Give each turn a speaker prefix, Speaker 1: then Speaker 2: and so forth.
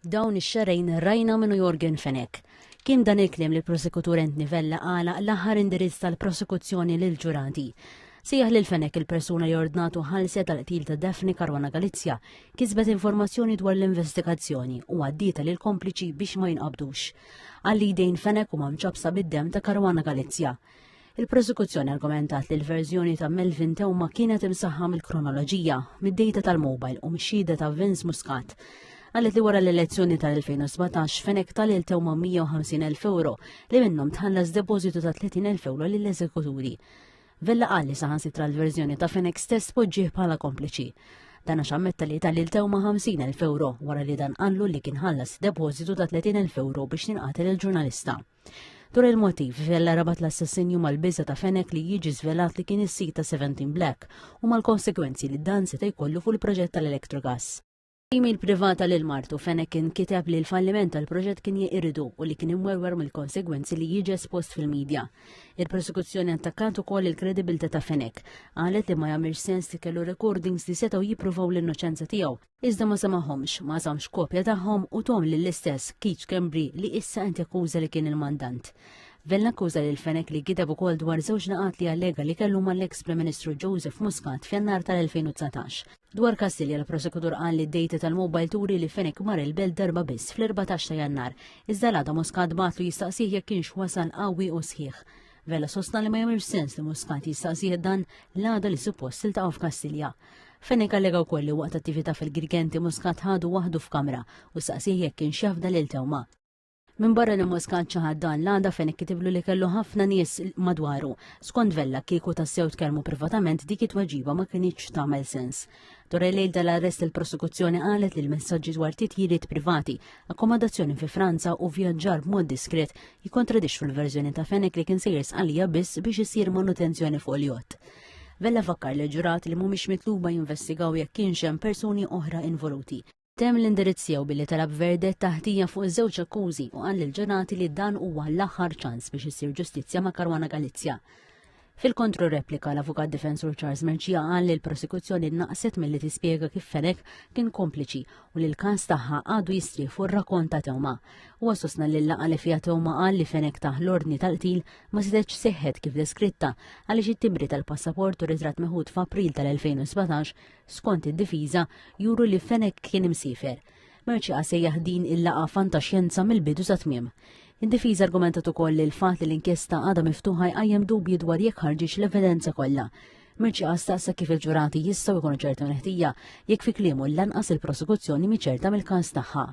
Speaker 1: Dawn ix-xahrejn rajna minnu Yorgen Fenech. Kien dan il-kliem li l-prosekutur Anthony Vella għalaq l-aħħar indirizz tal-prosekuzzjoni lill-ġurati. Sejjaħ lil Fenech il-persuna li ordnatu ħalset għal qtil ta' Daphne Caruana Galizia, kisbet informazzjoni dwar l-investigazzjoni u għaddietha lil kompliċi biex ma jinqabdux. Qal li jdejn Fenech huma mċappsa bid-demm ta' Caruana Galizia. Il-prosekuzzjoni argumentat li l-verżjoni ta' Melvin Theuma kienet imsaħħa mill-kronoloġija, mid-data tal-mobile u mix-xhieda ta' Vince Muscat. Qalet li wara l-elezzjoni tal-2017 Fenech ta lil Theuma 150,000 euro li minnhom tħallas depożitu ta' 30,000 euro lill-eżekuturi. Vella qal li saħansitra l-verżjoni ta' Fenech stess poġġih bħala kompliċi. Dan għax ammetta li ta lil Theuma 50,000 euro wara li dan qallu li kien ħallas depożitu ta' 30,000 euro biex tinqatel il-ġurnalista. Dwar il-motiv, Vella rabat l-assassinju mal-biża ta' Fenech li jiġi żvelat li kien is-sid ta' 17 Black u mal-konsegwenzi li dan seta' jkollu fuq il-proġett tal-Electrogas. Email privata lil martu Fenech kien kiteb li l-falliment tal-proġett kien jeqirdu u li kien imwerwer mill-konsegwenzi li jiġi espost fil-medja. Il-prosekuzzjoni attakkat ukoll il-kredibilità ta' Fenech. Qalet li ma jagħmilx sens li kellu recordings li setgħu jippruvaw l-innoċenza tiegħu Iżda ma semahomx, ma żammx kopja tagħhom u thom lill-istess Keith Schembri li issa qed jakkuża li kien il-mandant. Vella akkuża lil Fenech li gideb ukoll dwar żewġ laqgħat li allega li kellu mal-eks Prim Ministru Joseph Muscat f'Jannar tal-2019. Dwar Kastilja l-prosekutur qal li d-data tal-mobile turi li Fenech mar il-belt darba biss fl-14 ta' Jannar, iżda l-għada Muscat bagħatlu jistaqsih jekk kienx wasal qawwi u sħiħ. Vella sostna li ma jagħmilx sens li Muscat jistaqsih dan l-għada li suppost iltaqgħu f'Kastilja. Fenech allega wkoll li waqt attività fil-Girgenti Muscat ħadu waħdu f'kamra u saqsih jekk kienx jafda lil Theuma. Minbarra li Muscat ċaħad dan l-għada Fenech kitiblu li kellu ħafna nies madwaru. Skont Vella kieku tassew tkellmu privatament dik it-tweġiba ma kinitx tagħmel sens. Dwar il-lejl tal-arrest il-prosekuzzjoni qalet li l-messaġġi dwar titjiriet privati, akkomodazzjoni fi Franza u vjaġġar b'mod diskret jikkontradixxu l-verżjoni ta' Fenech li kien sejjer Sqallija biss biex isir manutenzjoni fuq il-jott. Vella fakkar lill-ġurat li mhumiex mitluba jinvestigaw jekk kienx hemm persuni oħra involuti. Temm l-indirizz tiegħu billi talab verdett ta' ħtija fuq iż-żewġ akkużi u qal lill-ġurati li dan huwa l-aħħar ċans biex issir ġustizzja ma' Caruana Galizia. Fil-kontroreplika, l-avukat difensur Charles Mercieca qal li l-prosekuzzjoni naqset milli tispjega kif Fenech kien kompliċi u li l-każ tagħha għadu jistrieħ fuq ir-rakkont ta' Theuma. Huwa sostna li l-laqgħa li fiha Theuma qal li Fenech tah l-ordni tal-qtil ma setgħetx seħħet kif deskritta għaliex it-timbri tal-passaport u ritratt meħud f'April tal-2017 skont id-difiża juru li Fenech kien imsiefer. Mercieca sejjaħ din il-laqgħa fantaxjenza mill-bidu sa tmiem. Id-difiża argumentat ukoll li l-fatt li l-inkjesta għadha miftuħa jqajjem dubji dwar jekk ħarġitx l-evidenza kollha. Mercieca staqsa kif il-ġurati jistgħu jkunu ċerti minn ħtija jekk fi kliemu lanqas il-prosekuzzjoni mhi ċerta mill-każ tagħha.